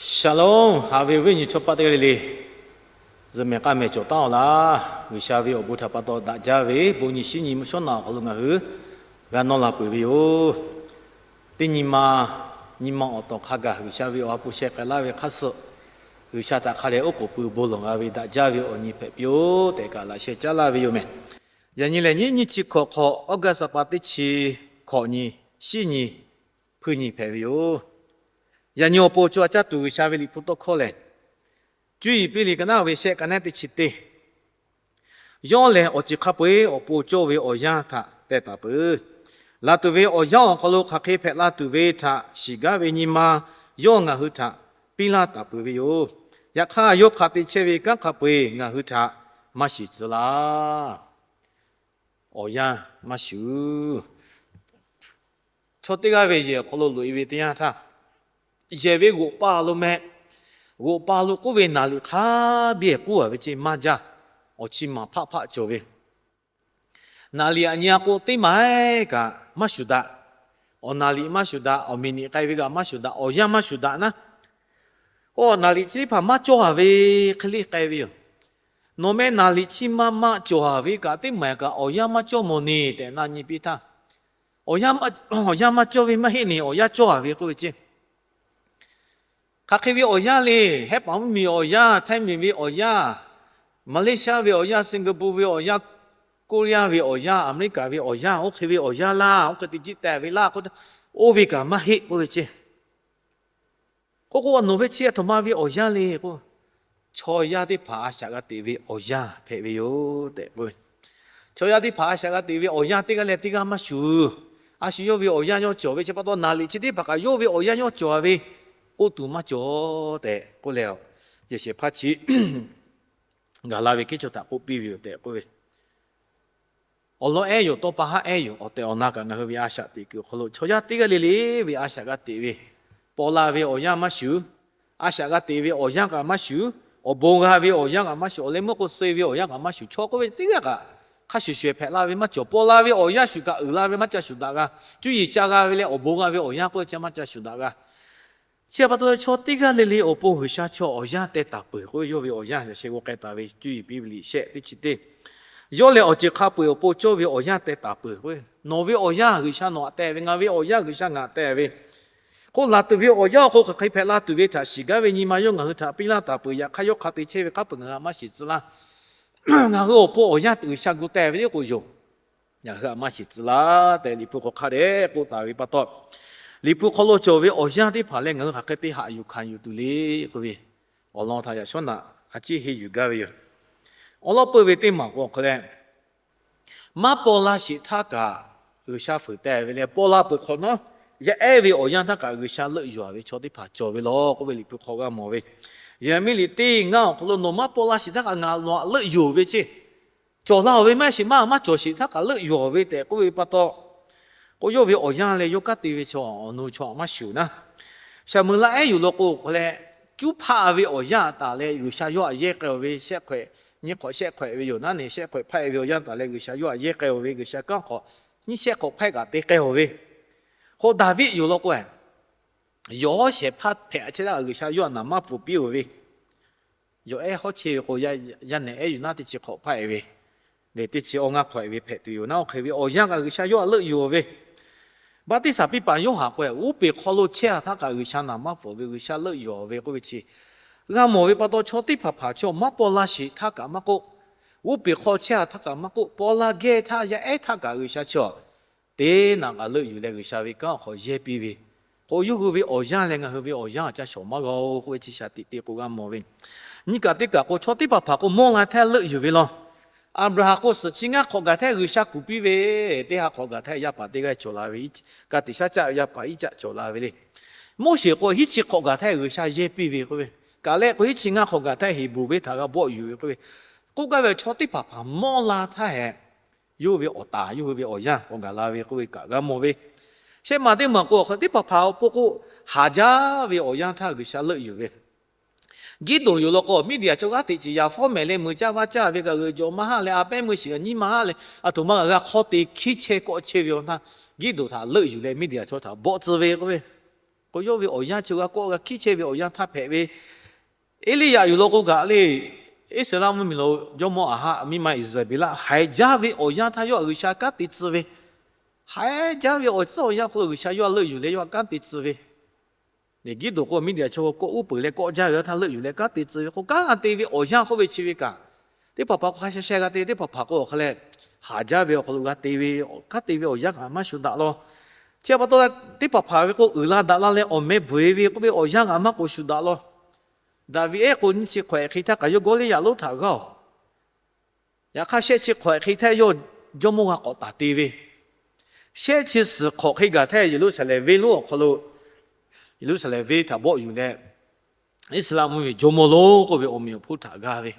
Shalom, haꞈ ve awˬ viˉ awˬ nyi chaw paˆ teˇ g'aˇ le le, zuhꞈ mehˍ k'aˇ mehˍ cawˬ taˉ-oˬ laˇ. G'uiˬsha ve awˬ bon htaꞈ pa taw daꞈ jaˇ ve bon nyi shinˉ nyi mvuhˇ shawˉ naꞈ awˬ hk'aw lo ngaˬ hui g'a nawˇ la peuˬ ve yoˬ. Teˇ nyi ma, nyi ma awˬ tawˍ hk'a gaˬ G'uiˬsha ve awˬ ha hpu sheh k'ai laˇ ve hk'aˇ suh, G'uiˬsha htaꞈ hk'a dehꞈ oˉ k'oˍ pui bon lawˬ g'a ve daꞈ jaˇ ve awˬ nyi hpehꞈ piˇ-oˆ tehꞈ kaꞈ laꞈ sheh caˉ laˇ ve yoˬ mehˍ. Yaꞈ nyi lehˬ, nyiˇ nyiˇ chi hkawꞈ hk'awꞈ, August pa teˇ chi hkawꞈ nyi, shinˉ nyi, hpuiˇ nyi hpehꞈ ve yoˬ. Yaꞈ nyi awˬ pon co ha caˇ tuˬ G'uiˬsha ve Liꞈ hpu tawˇ hkawˇ lehˬ, cuˇ yiˍ piˇ liꞈ ka naˉ ve shehˆ ka naˉ teˇ chi teˇ, yawˇ lehˬ awˬ ceuˬ hk'a peu-eˬ awˬ pon cawˇ ve awˬ yanˇ htaꞈ teh taˍ peuˬ. Laˬ tuˬ ve awˬ yanˇ awˬ hk'aw lo hk'aˬ hk'e hpehꞈ la tuˬ ve htaꞈ shiˍ gaˇ ve nyi ma yawˇ ngaˬ hui htaꞈ piˇ laˇ taˍ peuˬ ve yoˬ. Yaꞈ hk'aˇ, yawˇ hk'a te chehˇ ve kanˉ hk'a peu-eˬ ngaˬ hui htaꞈ maˇ shiˍ tcuh laˇ. Awˬ yanˇ maˇ shuˍ. Chaw teˇ g'aˇ ve yehˬ awˬ hk'aw lo loꞈ-e ve teˇ yanˇ htaˇ, yehˬ ve g'oꞈ pa lo meh, g'oꞈ pa lo k'oˆ ve naˍ liꞈ hk'a biˇ k'oˆ-a ve ceˇ maˇ jaˇ. Awˬ chi maˍ hpaˆ hpaˆ cawˬ ve, naˍ liꞈ aꞈ nyi-a k'o teˇ maˬ-eˬ kaꞈ maˇ shuˍ daꞈ. Awˬ naˍ liꞈ maˇ shuˍ daꞈ, awˬ miˬniꞈ k'ai ve kaꞈ maˇ shuˍ daꞈ, awˬ yanˇ maˇ shuˍ daꞈ naˉ, k'o naˍ liꞈ chi teˇ hpaˍ maˇ cawˇ-a ve hk'e le k'ai ve yoˬ. Nawˬ meh naˍ liꞈ chi ma ma cawˬ-a ve kaꞈ teˇ maˬ kaꞈ awˬ yanˇ maˇ cawˇ mawˬ neˬ tehꞈ na nyi piˇ htaˇ, awˬ yanˇ maˇ cawˇ ve maˇ heˆ neˬ, awˬ yanˇ cawˇ-a ve k'oˆ ve ceˇ. Hk'aˬ hk'e ve awˬ yanˇ le, hehˉ paˍ mvuhˇmiˬ awˬ yanˇ, Htaiˇ miˬ ve awˬ yanˇ, Maˍlehˇshaˉ ve awˬ yanˇ, Siˉgaˍpuˍ ve awˬ yanˇ, Koˇreˇyaˇ ve awˬ yanˇ, Aˍmeˍriˆkaˍ ve awˬ yanˇ, oˇ hk'e ve awˬ yanˇ laˇ, oˇ hk'e te jiˆ teh ve laˇ k'o, oˇ ve kaꞈ maˇ heˆ k'oˆ ve ceˇ. K'oˆ k'o, nawˬ ve chi a htoꞈ ma ve awˬ yanˇ le k'o, chaw yaˇ teˇ hpaˍ a shaꞈ g'a teꞈ ve awˬ yanˇ hpehꞈ ve yoˬ tehꞈ k'oˆ ve. Chaw yaˇ teˇ hpaˍ a shaꞈ g'a teꞈ ve awˬ yanˇ teˇ g'aˇ leh teˇ g'aˇ maˇ shuˍ. A shu yawˇ ve awˬ yanˇ yawˇ cawˬ ve chi pa taw, naˍ liꞈ chi teˇ hpaˍ kaꞈ yawˇ ve awˬ yanˇ yawˇ cawˬ ve k'oˆ tuˬ maˇ cawˬ tehꞈ k'oˆ leh, yehˬ shehˍ hpaˇ chi gaˬ la ve hkiˉ chaw htaꞈ k'oˆ piˇ ve yoˬ tehꞈ k'oˆ ve. Awˬ lawn ehˉ yoˬ, tawˇ pa haˉ ehˉ yoˬ, awˬ tehˬ awˬ na kaꞈ ngaˬ hui ve a shaꞈ teꞈ kuiˬ awˬ hk'aw lo chaw yaˇ teˇ g'aˇ le le ve a shaꞈ g'a teꞈ ve, paw la ve awˬ yanˇ maˇ shuˍ, a shaꞈ g'a teꞈ ve awˬ yanˇ kaꞈ maˇ shuˍ, awˬ bon g'a ve awˬ yanˇ kaꞈ maˇ shuˍ, awˬ leh meuˇ k'o suh ve awˬ yanˇ kaꞈ maˇ shuˍ, chaw k'oˆ ve teˇ g'aˇ kaꞈ hk'a shuˍ shuˍ hpehꞈ la ve maˇ cawˬ. Paw la ve awˬ yanˇ shuˍ kaꞈ uiˍ la ve maˇ ca shuˍ daꞈ g'a. Cuˇ yiˍ ca g'a ve leh awˬ bon g'a ve awˬ yanˇ k'oˆ ve chi maˇ ca shuˍ daꞈ g'a. Chi pa taw chaw teˇ g'aˇ le le awˬ pon G'uiˬsha chaw awˬ yanˇ teh taˍ peuˬ k'oˆ ve, yawˇ ve awˬ yanˇ yaꞈ sheh g'aw k'ai taˍ ve cuˇ yiˍ piˇ ve liꞈ shehˆ teˇ chi teˇ, yawˇ lehˬ awˬ ceuˬ hk'a peu-eˬ awˬ pon cawˇ ve awˬ yanˇ teh taˍ peuˬ k'oˆ ve. Nawˬ ve awˬ yanˇ G'uiˬsha nawˬ htaꞈ teh ve, ngaˬ ve awˬ yanˇ G'uiˬsha ngaˬ htaꞈ teh ve, k'o laˬ tuˬ ve awˬ yanˇ awˬ hk'aw hk'aˬ hk'e hpehꞈ la tuˬ ve htaꞈ shiˍ gaˇ ve nyi ma yawˇ ngaˬ hui htaꞈ piˇ laˇ taˍ peuˬ. Yaꞈ hk'aˇ yawˇ hk'a te chehˇ ve hk'a peu-eˬ ngaˬ hui a maˇ shiˍ tcuh laˇ. Ngaˬ hui awˬ pon awˬ yanˇ G'uiˬsha gu teh ve le k'o yoˬ. Ngaˬ hui a maˇ shiˍ tcuh laˇ tehꞈ Liꞈ hpu hk'aw hk'a dehꞈ k'oˆ taˍ ve pa taw, Liꞈ hpu hk'aw lo cawˬ ve awˬ yanˇ teˇ hpaˍ leh ngaˬ hui hk'aˬ hk'e te haꞈ yuˬ hkanˍ yuˬ tuˬ le k'oˆ ve, awˬ lawn htaꞈ yaꞈ shawˉ naꞈ a ciˉ henˇ yuˬ gaˇ ve yoˬ. Awˬ lawn peuˇ ve teˇ maˬ k'o awˬ hk'aw leh, maˇ paw la sheˍ htaˇ kaꞈ G'uiˬsha fuiˍ teh ve leh, paw la peuˬ hk'awꞈ nawˉ, yaˇ ehˉ ve awˬ yanˇ htaˇ kaꞈ G'uiˬsha leuˆ yuˬ-a ve chaw teˇ hpaˍ cawˬ ve law k'oˆ ve Liꞈ hpu hk'aw g'a mawˬ ve. Yeˍraˍmiˆ liꞈ teˇ ngaˇ awˬ hk'aw lo, nawˬ maˇ paw la sheˍ htaˇ kaꞈ ngaˬ nawˬ htaꞈ leuˆ yuˬ ve ceˇ. Cawˬ la-oˬ ve maˇ sheˍ, maˇ maˇ cawˬ sheˍ htaˇ kaꞈ leuˆ yuˬ-a ve tehꞈ k'oˆ ve pa taw, k'o yawˇ ve awˬ yanˇ leh yawˇ kanˉ te ve chaw awˬ nu chaw maˇ shuˍ naˉ. Shaˍmuˍlaˆ ehˉ yoˬ law k'o, hk'aˬ leh, cuˉ hpaˆ ve awˬ yanˇ taˍ leh G'uiˬsha yawˇ htaꞈ yehˇ k'ai-oˬ ve, shehˆ hk'awꞈ, nyiˇ hk'awꞈ shehˆ hk'awꞈ ve Yoˍnaˆ neˬ shehˆ hk'awꞈ hpaˆ ve awˬ yanˇ taˍ leh G'uiˬsha yawˇ htaꞈ yehˇ k'ai-oˬ ve, G'uiˬsha kanˉ hk'awꞈ nyiˇ shehˆ hk'awꞈ hpaˆ kaꞈ te k'ai-oˬ ve. K'o Daˍviˆ yoˬ law k'o, yawˬ hawˉ shehˍ hpaˇ hpehꞈ chehˇ htaˇ kaꞈ G'uiˬsha yawˇ htaꞈ naˍ maˇ pfuhˍ piˇ-oˬ ve, yawˬ ehˉ hawˉ chehˇ ve k'o, yaˇ nehˬ ehˉ Yoˍnaˆ teˇ chi hk'awꞈ hpaˆ-e ve, lehˬ teˇ chi awˇ ngaˇ hk'awꞈ-e ve hpehꞈ tuˬ yoˬ naˉ, oˇ hk'e ve awˬ yanˇ kaꞈ G'uiˬsha yawˇ htaꞈ leuˆ yuˬ-oˬ ve. Baˆtiˆsaˬ Piˇpaˍ Yoˇhanˬ k'o, uˉ peˬ hk'aw lo chehˇ-a htaˇ kaꞈ G'uiˬsha naˍ maˇ pfuhˍ ve, G'uiˬsha leuˆ yuˬ-oˬ ve k'oˆ ve chi g'a mawˬ ve pa taw, chaw teˇ hpaˍ hpaˍ chaw maˇ paw la sheˍ htaˇ kaꞈ maˇ k'oˆ, uˉ peˬ hk'aw chehˇ-a htaˇ kaꞈ maˇ k'oˆ, paw la geh htaˇ yaˇ ehˉ htaˇ kaꞈ G'uiˬsha chi-a, teˇ naꞈ kaꞈ leuˆ yuˬ leh G'uiˬsha ve kanˉ awˬ hk'aw yehˇ piˇ ve. K'o yawˇ hui ve awˬ yanˇ leh ngaˬ hui ve awˬ yanˇ awˬ ca shawˍ maˇ g'a-oˬ k'oˆ ve chi shaˍ tiꞈ te k'o g'a mawˬ ve. Nyi kaꞈ teˇ kaꞈ k'o, chaw teˇ hpaˍ hpaˍ k'o mawˇ la htaˇ leuˆ yuˬ ve law. Aˍbraˍhanˍ k'o, suhˍ chi ngaˇ hk'awꞈ gaˬ htaˇ G'uiˬsha kuˬ piˇ ve, teˇ ha hk'awꞈ gaˬ htaˇ yaˇ paˍ teˇ g'aˇ cawˬ la ve, ka tiꞈ shaˉ caˆ yaˇ paˍ iˉ caˆ cawˬ la ve le. Moˉseˍ k'o, hiˉ chi hk'awꞈ gaˬ htaˇ G'uiˬsha yehˇ piˇ ve k'oˆ ve, kaꞈ leh k'o hiˉ chi ngaˇ hk'awꞈ gaˬ htaˇ Heˍbronˍ venˇ htaꞈ g'a bawˆ yuˬ ve k'oˆ ve, k'oˆ gaˇ ve chaw teˇ hpaˍ hpaˍ mawˇ la htaˇ hehꞈ, yawˇ hui ve awˬ taˍ, yawˇ hui ve awˬ yanˇ k'awꞈ gaˬ la ve k'oˆ ve kaꞈ g'a mawˬ ve. Shehˆ maˬ teˇ maˬ k'o, awˬ hk'aw teˇ hpaˍ hpaˍ awˬ pon k'o, haˍ jaˇ ve awˬ yanˇ htaˇ G'uiˬsha leuˆ yuˬ ve. Giˇdonˍ yoˬ law k'o, Miˇdiˍyaˍ chaw g'aˇ teꞈ ciˍ yaˍ fawˉ mehˍ leh mui caˇ vaˇ caˇ ve kaꞈ g'uiˬ jawꞈ maˇ haˆ leh, a pehˉ meuˇ shiˍ kaꞈ nyiˇ maˇ haˆ leh, aˬ htoꞈ ma kaꞈ g'a hk'awˇ te hkiˉ chehˇ kawˆ chehˇ ve awˬ htaˇ, Giˇdonˍ htaꞈ leuˆ yuˬ leh Miˇdiˍyaˍ chaw htaꞈ bawˆ tcuh ve k'oˆ ve. K'o, yawˇ ve awˬ yanˇ chi g'a kawˆ g'a hkiˉ chehˇ ve awˬ yanˇ htaˇ hpehꞈ ve Eˇliˇyaꞈ yoˬ law k'o kaꞈ le, Iˉsaˍreˍlaˆ mvuhˇmiˬ lo jawˇmawˇ Aˍhaˆ miˇ ma Iˉsaˍreˍlaˆ haiˬ jaˇ ve awˬ yanˇ htaˇ yawˇ G'uiˬsha kanˉ te tcuh ve, haiˬ jaˇ ve awˬ tcuhˉ awˬ yanˇ hk'aw lo G'uiˬsha yawˇ leuˆ yuˬ leh yawˇ kanˉ te tcuh ve, Giˉdoˍ k'o Miˇdiˍaˍ chaw kawˆ uˉ peunˍ leh kawˆ jaˇ ve htaˇ leuˆ yuˬ leh kanˉ te tcuh ve k'o, kanˉ te ve awˬ yanˇ k'oˆ ve chi ve kaꞈ, teˇ hpaˍ hpaˍ k'o hk'a sha sha g'a te, teˇ hpaˍ hpaˍ k'o awˬ hk'a leh haˍ jaˇ ve awˬ hk'aw lo g'a te ve, kanˉ te ve awˬ yanˇ kaꞈ maˇ shuˍ daꞈ law. Chi pa taw, teˇ hpaˍ hpaˍ ve k'o uiˍ la daꞈ la leh awˬ meh bvuhˬ e ve k'oˆ ve awˬ yanˇ kaꞈ maˇ k'oꞈ shuˍ daꞈ law. Daˍviˆ ehˉ k'o nyiˇ chi hk'awꞈ ehˉ hk'e htaˇ kaꞈ yawˇ Gawˇliˇyaꞈ lonˉ htaꞈ g'aˇ oˬ. Yaꞈ hk'aˇ shehˆ chi hk'awꞈ ehˉ hk'e htaˇ yawˇ jawˇmawˇ g'a k'awꞈ taˍ te ve, shehˆ chi suhˍ hk'awꞈ hk'e gaˬ htaˇ Yeˍruˆsaˍlehnˍ venˇ lonˉ awˬ hk'aw lo, Yeˍruˆsaˍlehnˍ venˇ htaꞈ bawˆ yuˬ leh Iˉsaˍreˍlaˆ mvuhˇmiˬ jawˇmawˇ lonˉ k'oˆ ve awˬ meꞈ awˬ hponˇ htaꞈ g'a ve,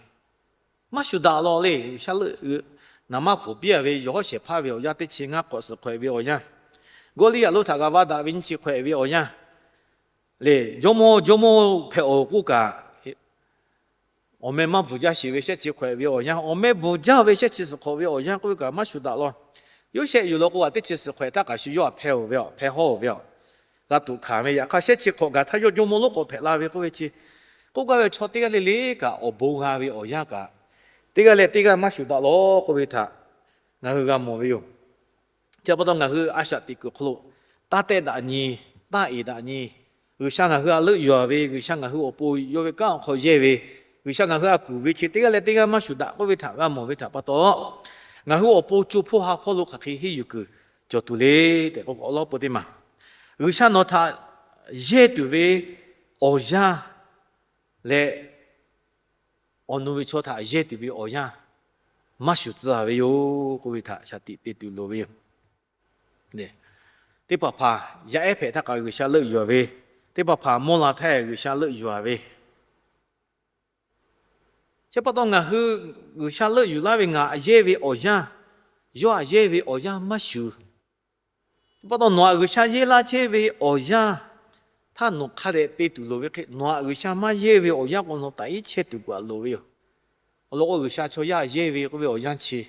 maˇ shuˍ daꞈ law le. G'uiˬsha leuˆ naˍ maˇ pfuhˍ piˇ a ve yawˬ hawˉ shehˍ hpaˇ ve awˬ yanˇ teˇ chi ngaˇ hk'awꞈ suhˍ hk'awꞈ ehˉ ve awˬ yanˇ, Gawˇliˇyaꞈ lonˉ htaꞈ g'a va daꞈ ve nyiˇ chi hk'awꞈ ehˉ ve awˬ yanˇ le, jawˇmawˇ jawˇmawˇ hpehꞈ awˬ k'oˆ kaꞈ, awˬ meh maˇ bvuhˬ jaˇ sheˍ ve shehˆ chi hk'awꞈ ehˉ ve awˬ yanˇ, awˬ meh bvuhˬ jaˇ ve shehˆ chi suhˍ hk'awꞈ ve awˬ yanˇ k'oˆ ve kaꞈ maˇ shuˍ daꞈ law. Yoˇsehꞈ yuˬ law k'o, a teˇ chi suhˍ hk'awꞈ ehˉ htaˇ kaꞈ shu yawˇ htaꞈ hpehˇ oˬ ve, hpehˇ hawˇ oˬ ve, g'a tuꞈ hkanˍ ve. Yaꞈ hk'aˇ shehˆ chi hk'awꞈ gaˬ htaˇ yawˇ jawˇmawˇ lonˉ k'awꞈ hpehꞈ la ve k'oˆ ve chi, k'oˆ gaˇ ve chaw teˇ g'aˇ le le kaꞈ awˬ bon g'a ve awˬ yanˇ kaꞈ, teˇ g'aˇ leh teˇ g'aˇ maˇ shuˍ daꞈ law k'oˆ ve htaꞈ ngaˬ hui g'a mawˬ ve yoˬ. Chi pa taw ngaˬ hui a shaꞈ teꞈ kuiˬ awˬ hk'aw lo taˇ tehˆ daꞈ nyi, taˇ eˍ daꞈ nyi, G'uiˬsha ngaˬ hui a leuˆ yuˬ a ve, G'uiˬsha ngaˬ hui awˬ pon yawˇ ve kanˉ awˬ hk'aw yehˇ ve, G'uiˬsha ngaˬ hui a kuˬ ve chi teˇ g'aˇ leh teˇ g'aˇ maˇ shuˍ daꞈ k'oˆ ve htaꞈ g'a mawˬ ve htaꞈ pa taw, ngaˬ hui awˬ pon co hpawˇ ha hpawˇ lo hk'aˬ hk'e henˇ yuˬ kuiˬ cawˬ tuˬ le tehꞈ k'oˆ k'o, awˬ lawn peu teˇ maˬ G'uiˬsha nawˬ htaꞈ yehˇ tuˬ ve awˬ yanˇ leh awˬ nu ve chaw htaꞈ yehˇ tuˬ ve awˬ yanˇ maˇ shuˍ tcuh a ve yoˬ k'oˆ ve htaꞈ shaˍ tiꞈ te tuˬ loˍ ve yoˬ. Teˇ hpaˍ hpaˍ yaˇ ehˉ hpehꞈ htaˇ kaꞈ G'uiˬsha leuˆ yuˬ a ve, teˇ hpaˍ hpaˍ mawˇ la htaˇ G'uiˬsha leuˆ yuˬ a ve, chi pa taw ngaˬ hui G'uiˬsha leuˆ yuˬ laˇ ve ngaˬ aꞈ yehˇ ve awˬ yanˇ, yawˇ aꞈ yehˇ ve awˬ yanˇ maˇ shuˍ. Chi pa taw nawˬ aꞈ G'uiˬsha yehˇ laˇ chehˇ ve awˬ yanˇ htaˇ nawˬ hk'a dehꞈ te tuˬ loˍ ve hk'e, nawˬ aꞈ G'uiˬsha maˇ yehˇ ve awˬ yanˇ k'o nawˬ taꞈ iˉ chehˇ tuˬ kaꞈ loˍ ve yoˬ. Awˬ lawn k'o G'uiˬsha chaw yaˇ yehˇ ve k'oˆ ve awˬ yanˇ chi,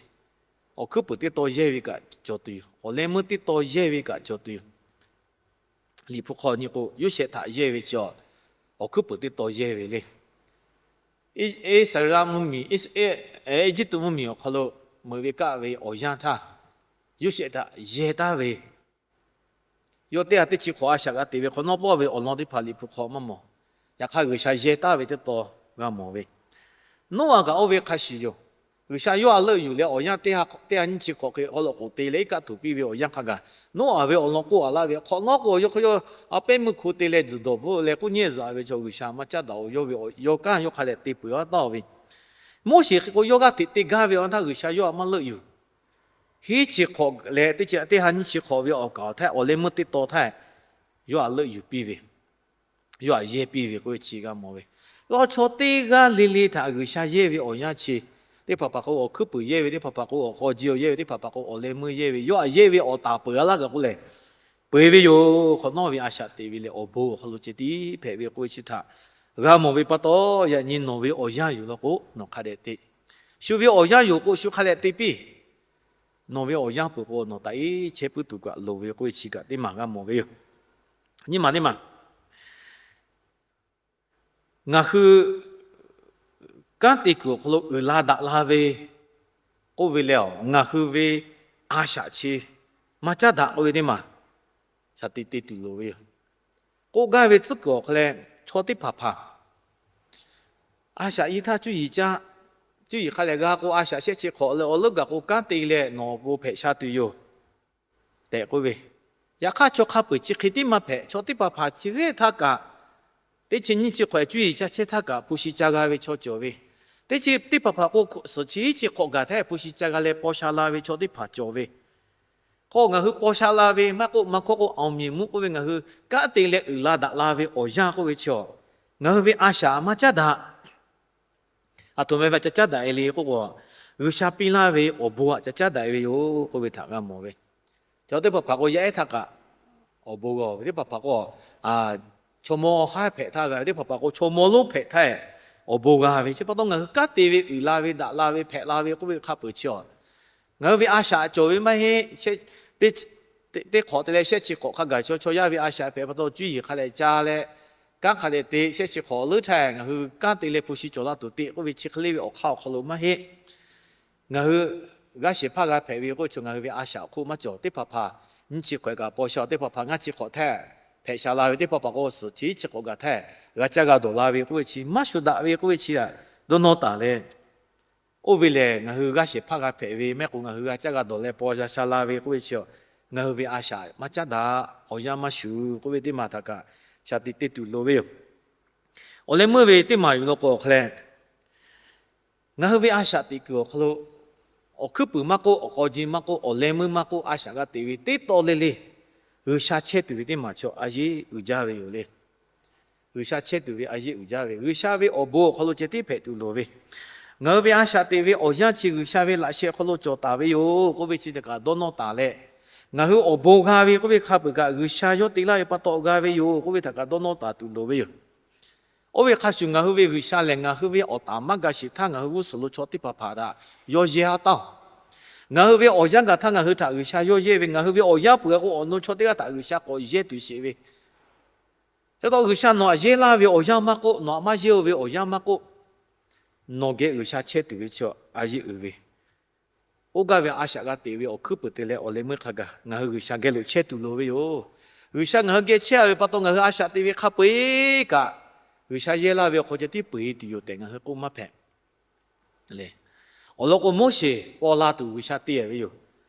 awˬ hkuiˉ puiˍ teˇ taw yehˇ ve kaꞈ cawˬ tuˬ yoˬ. Awˬ leh meuˇ teˇ taw yehˇ ve kaꞈ cawˬ tuˬ yoˬ. Liꞈ hpu hk'aw nyi k'o Yoˇsehꞈ htaꞈ yehˇ ve chi awˬ hkuiˉ puiˍ teˇ taw yehˇ ve le. Iˉsaˍreˍlaˆ mvuhˇmiˬ, Eˇjiˇtuꞈ mvuhˇmiˬ awˬ hk'aw lo meuꞈ ve kaˆ ve awˬ yanˇ htaˇ, Yoˇsehꞈ htaꞈ yehˇ taˍ ve, yawˇ teˇ g'aˇ teˇ chi hk'awꞈ a shaꞈ g'a te ve hk'awꞈ nawˉ pawˆ ve awˬ lawn teˇ hpaˍ Liꞈ hpu hk'aw maˇ mawˬ. Yaꞈ hk'aˇ G'uiˬsha yehˇ taˍ ve teˇ taw g'a mawˬ ve, Noˉaꞈ kaꞈ oˇ ve hk'a shuˍ yoˬ. G'uiˬsha yawˇ a leuˆ yuˬ leh awˬ yanˇ teˇ g'aˇ teˇ g'aˇ nyiˇ chi hk'awꞈ hk'e awˬ lawn k'oˍ te leh iˉ kaˆ tuˬ piˇ ve awˬ yanˇ hk'a gaˬ, Noˉaꞈ ve awˬ lawn k'oˆ a laˇ ve hk'awꞈ nawˉ k'o, yawˇ hk'aw yawˇ a pehˉ meuˇ hko te leh tzuhˬ dawˬ bvuhˆ leh k'oˆ nyi zuhꞈ ve chaw G'uiˬsha maˇ caˉ daꞈ-oˬ. Yawˇ ve yawˇ kanˉ yawˇ hk'a dehꞈ te peuˬ a taˍ-oˬ ve, Moˉseˍ hk'e k'o yawˇ g'aˇ hteꞈ te gaˇ ve awˬ yanˇ htaˇ G'uiˬsha yawˇ htaꞈ maˇ leuˆ yuˬ. Hiˉ chi hk'awꞈ leh teˇ chi teˇ ha nyiˇ chi hk'awꞈ ve awˬ kaˍ awˬ htaˇ awˬ leh meuˇ teˇ taw htaˇ yawˇ htaꞈ leuˆ yuˬ piˇ ve, yawˇ htaꞈ yehˇ piˇ ve k'oˆ ve chi g'a mawˬ ve. Yawˇ chaw teˇ g'aˇ le le htaꞈ G'uiˬsha yehˇ ve awˬ yanˇ chi, teˇ hpaˍ hpaˍ k'o awˬ hkuiˉ puiˍ yehˇ ve, teˇ hpaˍ hpaˍ k'o awˬ k'aw ji awˬ yehˇ ve, teˇ hpaˍ hpaˍ k'o awˬ leh meuˇ yehˇ ve, yawˇ htaꞈ yehˇ ve awˬ taˍ peuˬ a laˇ kaꞈ k'oˆ lehˬ, peu eˬ ve yoˬ. Hk'awꞈ nawˉ ve a shaꞈ teꞈ ve lehˬ awˬ bon awˬ hk'aw lo ceh tiˉ hpehꞈ ve k'oˆ ve chi htaꞈ g'a mawˬ ve pa taw, yaꞈ nyi nawˬ ve awˬ yanˇ yoˬ law k'o nawˬ hk'a dehꞈ te, shu ve awˬ yanˇ yoˬ k'o shu hk'a dehꞈ te piˇ. Nawˬ ve awˬ yanˇ peuˬ k'o nawˬ taꞈ iˉ chehˇ puiˉ tuˬ kaꞈ loˍ ve k'oˆ ve chi kaꞈ teˇ maˬ g'a mawˬ ve yoˬ. Nyiˇ maˬ teˇ maˬ, ngaˬ hui kanˉ te kuiˬ awˬ hk'aw lo uiˍ la daꞈ la ve k'oˆ ve lehˬ, ngaˬ hui ve a shaꞈ chi maˇ caˉ daꞈ k'oˆ ve teˇ maˬ shaˍ tiꞈ te tuˬ loˍ ve yoˬ. K'oˆ gaˇ ve tcuhˉ kuiˬ awˬ hk'aw leh, chaw teˇ hpaˍ hpaˍ a shaꞈ iˉ htaˇ cuˇ yiˍ caˇ, cuˇ yiˍ hk'a lehˬ g'a k'o a shaꞈ shehˆ chi hk'awꞈ leh awˬ leuˉ gaˬ k'o kanˉ te leh nawˬ awˬ pon hpehꞈ sha tuˬ yoˬ tehꞈ k'oˆ ve. Yaꞈ hk'aˇ chaw hk'a peu-eˬ chi hk'e tiˉ maˇ hpehꞈ. Chaw teˇ hpaˍ hpaˍ chi hk'e htaˇ kaꞈ, teˇ chi nyiˇ chi hk'awꞈ cuˇ yiˍ caˇ chehˇ htaˇ kaꞈ hpu shi ca g'a ve chaw cawˬ ve, teˇ chi teˇ hpaˍ hpaˍ k'o suhˍ chi hiˉ chi hk'awꞈ gaˬ htaˇ hpu shi ca g'a leh paw sha la ve chaw teˇ hpaˍ cawˬ ve, k'o ngaˬ hui paw sha la ve maˇ k'oˆ, maˇ hkawˇ k'o awˬ miˬ muˆ k'oˆ ve ngaˬ hui kanˉ te leh uiˍ la daꞈ la ve awˬ yanˇ k'oˆ ve chi, ngaˬ hui ve a shaꞈ maˇ caˉ daꞈ. Aˬ htoꞈ ma ve ca caˉ daꞈ e le k'oˆ k'o, G'uiˬsha piˇ laˇ ve awˬ bon aꞈ ca caˉ daꞈ e ve yoˬ k'oˆ ve htaꞈ g'a mawˬ ve. Chaw teˇ hpaˍ hpaˍ k'o yaˇ ehˉ htaˇ kaꞈ awˬ bon g'a ve, teˇ hpaˍ hpaˍ k'o chaw mawˇ haˉ hpehꞈ htaˇ g'a ve, teˇ hpaˍ hpaˍ k'o chaw mawˇ lonˉ hpehꞈ htaˇ awˬ bon g'a ve. Chi pa taw ngaˬ hui kanˉ te ve uiˍ la ve daꞈ la ve hpehꞈ la ve k'oˆ ve hk'a peu-eˬ chi, ngaˬ hui ve a shaꞈ cawˬ ve maˇ heˆ. Teˇ teˇ hk'awꞈ te leh shehˆ chi hk'awꞈ hk'a gaˬ chaw chaw yaˇ ve a shaꞈ hpehꞈ pa taw, cuˇ yiˍ hk'a dehꞈ ca leh, kanˉ hk'a dehꞈ te, shehˆ chi hk'awꞈ leuˉ htaˇ ngaˬ hui kanˉ te leh hpu shi cawˬ la tuˬ te k'oˆ ve chi hk'e le ve awˬ hk'aˇ awˬ hk'aw lo maˇ heˆ. Ngaˬ hui g'aˇ shehˍ hpaˇ g'a hpehꞈ ve k'oˆ ve chaw, ngaˬ hui ve a shaꞈ awˬ hk'oˆ maˇ cawˬ. Teˇ hpaˍ hpaˍ nyiˇ chi hk'awꞈ kaꞈ paw sha, teˇ hpaˍ hpaˍ ngaˇ chi hk'awꞈ htaˇ hpehꞈ sha la ve, teˇ hpaˍ hpaˍ k'o suhˍ chi hiˉ chi hk'awꞈ gaˬ htaˇ g'a caˇ g'a dawˬ la ve k'oˆ ve chi maˇ shuˍ daꞈ ve k'oˆ ve chi htaꞈ dawˇ nawˇ taˍ leh, oˇ ve lehˬ ngaˬ hui g'aˇ shehˍ hpaˇ g'a hpehꞈ ve mehˆ k'o, ngaˬ hui g'a caˇ g'a dawˬ leh paw sha sha la ve k'oˆ ve chi, ngaˬ hui ve a shaꞈ maˇ caˉ daꞈ, awˬ yanˇ maˇ shuˍ k'oˆ ve teˇ maˬ htaꞈ kaꞈ shaˍ tiꞈ te tuˬ loˍ ve yoˬ. Awˬ leh meuˇ ve teˇ maˬ yuˬ law k'o awˬ hk'aw leh, ngaˬ hui ve a shaꞈ teꞈ kuiˬ awˬ hk'aw lo, awˬ hkuiˉ puiˍ maˇ k'oˆ, awˬ k'aw ji maˇ k'oˆ, awˬ leh meuˇ maˇ k'oˆ, a shaꞈ g'a teꞈ ve teˇ taw le le G'uiˬsha chehˇ tuˬ ve teˇ maˬ chaw a yeˉ uiˍ jaˇ ve yoˬ le. G'uiˬsha chehˇ tuˬ ve a yeˉ uiˍ jaˇ ve, G'uiˬsha ve awˬ bon awˬ hk'aw lo ceh tiˉ hpehꞈ tuˬ loˍ ve, ngaˬ hui ve a shaꞈ teꞈ ve awˬ yanˇ chi G'uiˬsha ve laꞈ sheh hk'aw lo cawˬ taˍ ve yoˬ k'oˆ ve chi htaꞈ kaꞈ dawˇ nawˇ taˍ leh, ngaˬ hui awˬ bon g'a ve k'oˆ ve hk'a peuˬ kaꞈ G'uiˬsha yawˇ te laˇ ve pa taw g'a ve yoˬ k'oˆ ve htaꞈ kaꞈ dawˇ nawˇ taˍ tuˬ loˍ ve yoˬ. Oˇ ve hk'a shuˍ, ngaˬ hui ve G'uiˬsha lehˬ ngaˬ hui ve awˬ taˍ maˇ ga shiˍ htaˇ ngaˬ hui g'uˇ suhˍ lo chaw teˇ hpaˍ hpaˍ htaꞈ yawˇ yehˇ haˉ taˇ oˬ. Ngaˬ hui ve awˬ yanˇ gaˬ htaˇ ngaˬ hui htaꞈ G'uiˬsha yawˇ yehˇ ve, ngaˬ hui ve awˬ yanˇ peuˬ a k'o awˬ nu chaw teˇ g'aˇ htaꞈ G'uiˬsha k'awꞈ yehˇ tuˬ sheˍ ve, hk'e te yehˇ laˇ ve awˬ yanˇ maˇ k'oˆ, nawˬ htaꞈ maˇ yehˇ ve awˬ yanˇ maˇ k'oˆ, nawˬ geh G'uiˬsha chehˇ tuˬ ve chi a yeˉ uiˍ ve, oˇ gaˇ ve a shaꞈ g'a teꞈ ve awˬ hkuiˉ puiˍ te leh awˬ leh meuˇ hk'a gaˬ ngaˬ hui G'uiˬsha geh lo chehˇ tuˬ loˍ ve yoˬ. G'uiˬsha ngaˬ hui geh chehˇ ve pa taw ngaˬ hui a shaꞈ teꞈ ve hk'a peu-eˬ kaꞈ, G'uiˬsha yehˇ laˇ ve awˬ hk'aw ceh tiˉ peu-eˬ tuˬ yoˬ tehꞈ ngaˬ hui k'oˆ maˇ hpehꞈ. Awˬ lawn k'o Moˉseˍ paw la tuˬ G'uiˬsha te ve yoˬ.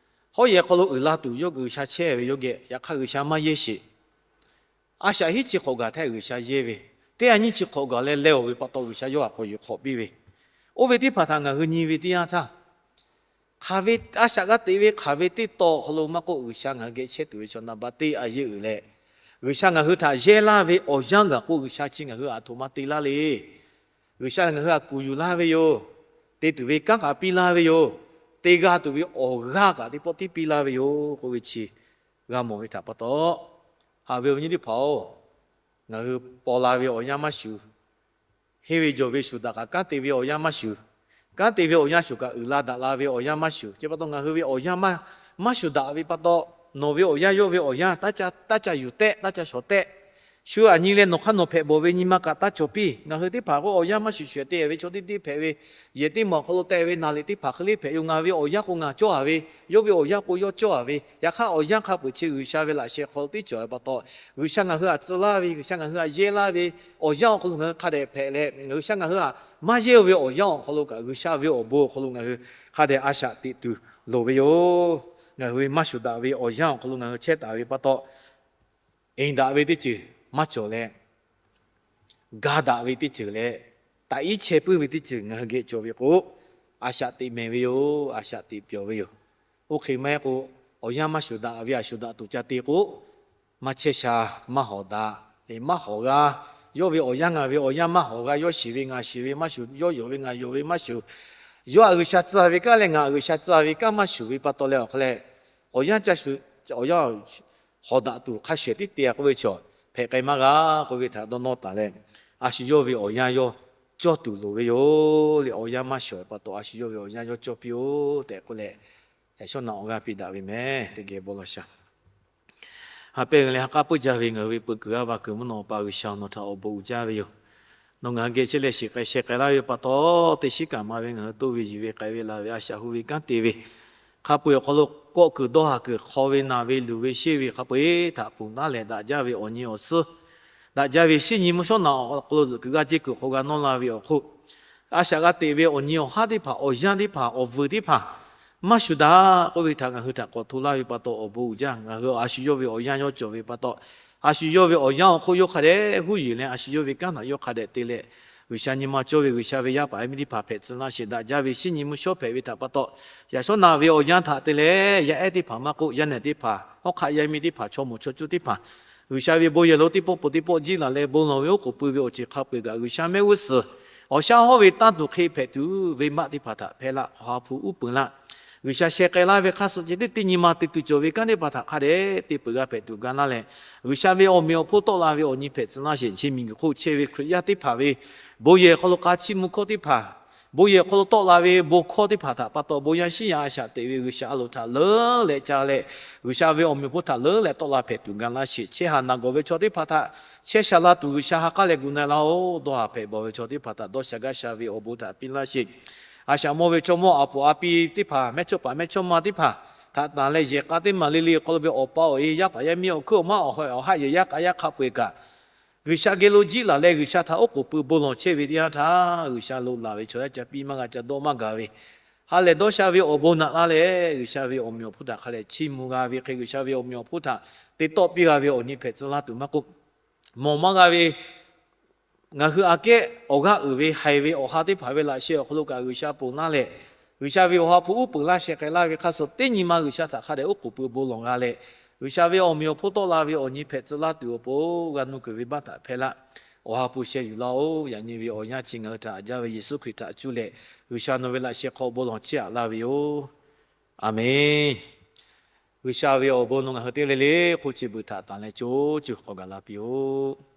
Hawˉ yehˬ hk'aw lo uiˍ la tuˬ yawˇ G'uiˬsha chehˇ ve yoˬ geh, yaꞈ hk'aˇ G'uiˬsha maˇ yehˇ sheˍ. A shaꞈ hiˉ chi hk'awꞈ gaˬ htaˇ G'uiˬsha yehˇ ve, teˇ ha nyiˇ chi hk'awꞈ gaˬ leh leh-oˬ ve pa taw G'uiˬsha yawˇ htaꞈ k'awꞈ yuˬ hk'awꞈ piˇ ve, oˇ ve teˇ hpaˍ htaꞈ ngaˬ hui nyi ve teˇ yanˇ htaˇ, hk'aˬ ve a shaꞈ g'a teꞈ ve hk'aˬ ve teˇ taw awˬ hk'aw lo maˇ k'oˆ, G'uiˬsha ngaˬ hui geh chehˇ tuˬ ve chaw naˍ baˆ teˇ a yeˉ uiˍ leh, G'uiˬsha ngaˬ hui htaꞈ yehˇ laˇ ve awˬ yanˇ gaˬ k'o G'uiˬsha chi ngaˬ hui aˬ htoꞈ ma te laˇ le. G'uiˬsha ngaˬ hui htaꞈ kuˬ yuˬ laˇ ve yoˬ. Te tuˬ ve kanˉ kaꞈ piˇ laˇ ve yoˬ. Te g'a tuˬ ve awˬ g'aˇ kaꞈ teˇ pawˆ tiˉ piˇ laˇ ve yoˬ k'oˆ ve chi g'a mawˬ ve htaꞈ pa taw, haꞈ ve awˬ viˉ nyi teˇ hpaˍ-oˬ, ngaˬ hui paw la ve awˬ yanˇ maˇ shuˍ, henˇ ve jawˬ ve shuˍ daꞈ kaꞈ kanˉ te ve awˬ yanˇ maˇ shuˍ, kanˉ te ve awˬ yanˇ shuˍ kaꞈ uiˍ la daꞈ la ve awˬ yanˇ maˇ shuˍ. Chi pa taw ngaˬ hui ve awˬ yanˇ maˇ shuˍ daꞈ ve pa taw, nawˬ ve awˬ yanˇ yawˇ ve awˬ yanˇ taˇ ca yuˬ tehˆ, taˇ ca shawˍ tehˆ. Shu aꞈ nyi leh nawˬ hk'aˇ nawˬ hpehꞈ bawˬ ve nyi ma kaꞈ taˇ cawˬ piˇ. Ngaˬ hui teˇ hpaˍ k'o awˬ yanˇ maˇ shuˍ shuˍ te ve chaw teˇ teˇ hpehꞈ ve, yehˬ teˇ maˬ awˬ hk'aw lo teh ve naˍ liꞈ teˇ hpaˍ hk'e le hpehꞈ yoˬ. Ngaˬ ve awˬ yanˇ k'o ngaˬ cawˇ a ve, yawˇ ve awˬ yanˇ k'o yawˇ cawˇ a ve, yaꞈ hk'aˇ awˬ yanˇ hk'a peu-eˬ chi G'uiˬsha ve laꞈ sheh hk'aw lo tiˉ cawˬ ve pa taw, G'uiˬsha ngaˬ hui htaꞈ tcuh laˇ ve, G'uiˬsha ngaˬ hui htaꞈ yehˇ laˇ ve awˬ yanˇ awˬ hk'aw lo ngaˬ hui hk'a dehꞈ hpehꞈ leh, G'uiˬsha ngaˬ hui htaꞈ maˇ yehˇ ve awˬ yanˇ awˬ hk'aw lo kaꞈ G'uiˬsha ve awˬ bon awˬ hk'aw lo ngaˬ hui hk'a dehꞈ a shaꞈ teꞈ tuˬ loˍ ve yoˬ. Ngaˬ hui ve maˇ shuˍ daꞈ ve awˬ yanˇ awˬ hk'aw lo ngaˬ hui chehˇ taˍ ve pa taw, eˬ daꞈ ve teˇ ceuˬ maˇ cawˬ leh, ga daꞈ ve teˇ ceuˬ leh, taꞈ iˉ chehˇ puiˉ ve teˇ ceuˬ ngaˬ hui geh cawˬ ve k'o, a shaꞈ teꞈ mehˍ ve yoˬ. A shaꞈ teꞈ pyawˬ ve yoˬ. Oˇ hk'e maˇ heˆ k'o, awˬ yanˇ maˇ shuˍ daꞈ ve a shuˍ daꞈ tuˬ ca te k'o, maˇ chehˇ sha, maˇ hawˍ daꞈ, maˇ hawˍ g'a. Yawˇ ve awˬ yanˇ ngaˬ ve awˬ yanˇ maˇ hawˍ g'a. Yawˇ shiˍ ve ngaˬ shiˍ ve maˇ shuˍ, yawˇ yonˍ ve ngaˬ yonˍ ve maˇ shuˍ, yawˇ htaꞈ G'uiˬsha tcuh ve kanˉ leh ngaˬ htaꞈ G'uiˬsha tcuh ve kanˉ maˇ shuˍ ve pa taw leh awˬ hk'aw leh, awˬ yanˇ ca shuˍ, awˬ yanˇ hawˍ daꞈ tuˬ hk'a shehˍ tiˉ te a k'oˆ ve chaw hpehꞈ k'ai maˇ g'a k'oˆ ve htaꞈ dawˇ nawˇ taˍ leh, a shu yawˇ ve awˬ yanˇ yawˇ cawˇ tuˬ loˍ ve yoˬ le. Awˬ yanˇ maˇ shawˍ pa taw a shu yawˇ ve awˬ yanˇ yawˇ cawˇ piˇ-oˆ tehꞈ k'oˆ leh, yaꞈ shawˉ naꞈ awˬ g'aˇ piˇ daꞈ ve meh. Teˇ geh bon law sha. Ha pehˇ ve leh ha k'aˉ puiˉ jaˇ ve ngaˬ hui ve peuˬ kuiˬ a va kuiˬ mvuhˇ naw pa G'uiˬsha, nawˬ htaꞈ awˬ bon uiˍ jaˇ ve yoˬ. Nawˬ ngaˬ hui geh chehˇ leh shiˍ k'ai sheh k'ai laˇ ve pa taw, teˇ shiˉ kaꞈ ma ve ngaˬ hui toˇ ve yiˬ ve k'ai ve la ve a shaꞈ hu ve kanˉ te ve, hk'a peu-eˬ awˬ hk'aw lo kawˆ kuiˬ dawˇ haˍ kuiˬ hk'aw ve naˬ ve luˬ ve sheˆ ve hk'a peu-eˬ htaꞈ ponˬ taˉ leh daꞈ jaˇ ve awˬ nyi awˬ suhˉ, daꞈ jaˇ ve shinˉ nyi mvuhˇ shawˉ naꞈ awˬ hk'aw lo zuhꞈ kuiˬ g'aˇ ceˇ kuiˬ hk'aw g'a nawˇ la ve awˬ hk'oˆ, a shaꞈ g'a teꞈ ve awˬ nyi awˬ haˉ teˇ hpaˍ awˬ yanˇ teˇ hpaˍ awˬ vuiˬ teˇ hpaˍ maˇ shuˍ daꞈ k'oˆ ve htaꞈ ngaˬ hui htaꞈ k'awꞈ hto laˇ ve pa taw awˬ bon uiˍ jaˇ. Ngaˬ hui a shu yawˇ ve awˬ yanˇ yawˇ cawˬ ve pa taw, a shu yawˇ ve awˬ yanˇ awˬ hk'oˆ yawˇ hk'a dehꞈ huˉ yeˬ leh a shu yawˇ ve kanˉ htaꞈ yawˇ hk'a dehꞈ te leh, G'uiˬsha nyi ma cawˇ ve G'uiˬsha ve yaˇ paˍ yaˇ miˇ teˇ hpaˍ hpehꞈ tcuh laˇ sheˍ. Daꞈ jaˇ ve shinˉ nyi mvuhˇ shawˉ hpehꞈ ve htaꞈ pa taw, yaꞈ shawˉ naꞈ ve awˬ yanˇ htaꞈ te leh yaˇ ehˉ teˇ hpaˍ maˇ k'oˆ, yaˇ nehˬ teˇ hpaˍ, hawˉ hk'aˆ yaˇ miˇ teˇ hpaˍ, chaw mawˬ chaw cuˇ teˇ hpaˍ, G'uiˬsha ve bon yehˬ lo teˇ pawˆ peuˬ teˇ pawˆ jiˇ laˬ leh bon lawˬ ve oˉ k'oˍ pui ve awˬ ceuˬ hk'a peu-eˬ kaꞈ G'uiˬsha mehˆ g'uˇ suhˍ awˬ shaˉ hawˉ ve tanˇ tuˬ hk'e hpehꞈ tuˬ ve maˆ teˇ hpaˍ htaꞈ hpehˇ laˇ. Awˬ ha hpu uˉ peunˍ laˇ. G'uiˬsha sheh k'ai laˇ ve hk'aˇ suh ceh tiˉ teˇ nyi ma te tuˬ cawˬ ve kanˉ teˇ hpaˍ htaꞈ hk'a dehꞈ te peuˬ g'a hpehꞈ tuˬ ga laˇ leh, G'uiˬsha ve awˬ meꞈ awˬ hponˇ tawˆ la ve awˬ nyi hpehꞈ tcuh laˇ sheˍ. Chi miˬguiˬ hk'oˆ chehˇ ve Hkriꞈ yaˇ teˇ hpaˍ ve bon yehˬ hk'aw lo k'a chiˇ mvuh hkawˇ teˇ hpaˍ Bon yehˬ hk'aw lo tawˆ la ve bon hkawˇ teˇ hpaˍ htaꞈ pa taw, bon yaˇ shiˉ yaˇ a shaꞈ teꞈ ve G'uiˬsha a loˍ htaꞈ leuˉ leh ca leh, G'uiˬsha ve awˬ meꞈ awˬ hponˇ htaꞈ leuˉ leh tawˆ la hpehꞈ tuˬ ga laˇ sheˍ. Chehˇ haˍ naˬ gawˬ ve chaw teˇ hpaˍ htaꞈ chehˇ sha la tuˬ G'uiˬsha ha k'aˉ leh gu na laˇ-oˬ. Dawˇ haˍ hpehꞈ bawˬ ve chaw teˇ hpaˍ htaꞈ dawˇ sha gaˇ sha ve awˬ bon htaꞈ piˇ laˇ sheˍ. A shaꞈ mawˇ ve chaw mawˇ a poˍ a pi teˇ hpaˍ, mehˇchawˇ paˍ mehˇchawˇma teˇ hpaˍ htaꞈ tanˬ leh yehˬ k'a teˇ maˬ le le hk'aw lo ve awˬ pa awˬ e, yaˇ paˍ yaˇ miˇ awˬ hkuiˉ awˬ maˉ awˬ hawehˬ awˬ haˆ yehˬ yaˇ k'a yaˇ hk'a peu-eˬ kaꞈ, G'uiˬsha geh lo jiˆ laˬ leh G'uiˬsha htaꞈ oˉ k'oˍ pui bon lawˬ chehˇ ve teˇ yanˇ htaˇ, G'uiˬsha lo laˬ ve chaw yaˇ ca piˇ maˇ g'a, ca dawˇ maˇ gaˬ ve, ha lehˬ dawˇ sha ve awˬ bon naꞈ laˇ leh, G'uiˬsha ve awˬ meꞈ awˬ hponˇ htaꞈ hk'a dehꞈ chiˇ mvuh g'a ve hk'e, G'uiˬsha ve awˬ meꞈ awˬ hponˇ htaꞈ te tawˆ piˇ g'a ve awˬ nyi hpehꞈ tcuh laˇ tuˬ maˇ k'oˆ, mawˬ maˇ g'a ve, ngaˬ hui aꞈ kehˉ awˬ g'aˇ uiˍ ve haiˬ ve awˬ ha teˇ hpaˍ ve laꞈ sheh awˬ hk'aw lo kaꞈ G'uiˬsha ponˬ laˇ leh, G'uiˬsha ve awˬ ha hpu uˉ peunˍ laˇ sheh k'ai laˇ ve hk'a suh teˇ nyi ma G'uiˬsha htaꞈ hk'a dehꞈ oˉ k'oˍ pui bon lawˬ g'a leh, G'uiˬsha ve awˬ meꞈ awˬ hponˇ tawˆ la ve awˬ nyi hpehꞈ tcuh laˇ tuˬ awˬ pon g'a nuˇ kuiˬ ve baˆ htaꞈ hpehˇ laˇ. Awˬ ha hpu sheh yuˬ laˇ-oˬ. Yaꞈ nyi ve awˬ yanˇ chi ngaˬ hui htaꞈ a jaˇ ve Yeˍsuˆ Hkriꞈ htaꞈ cuˇ leh, G'uiˬsha nawˬ ve laꞈ sheh hk'aw bon lawˬ chehˇ aꞈ laˇ ve yoˬ. Aˬmenˍ. G'uiˬsha ve awˬ bon nawˬ ngaˬ hui teˇ g'aˇ le le hk'oˆ chi beuꞈ htaꞈ tanˬ leh co cuˬ k'awꞈ gaˬ la piˇ-oˆ.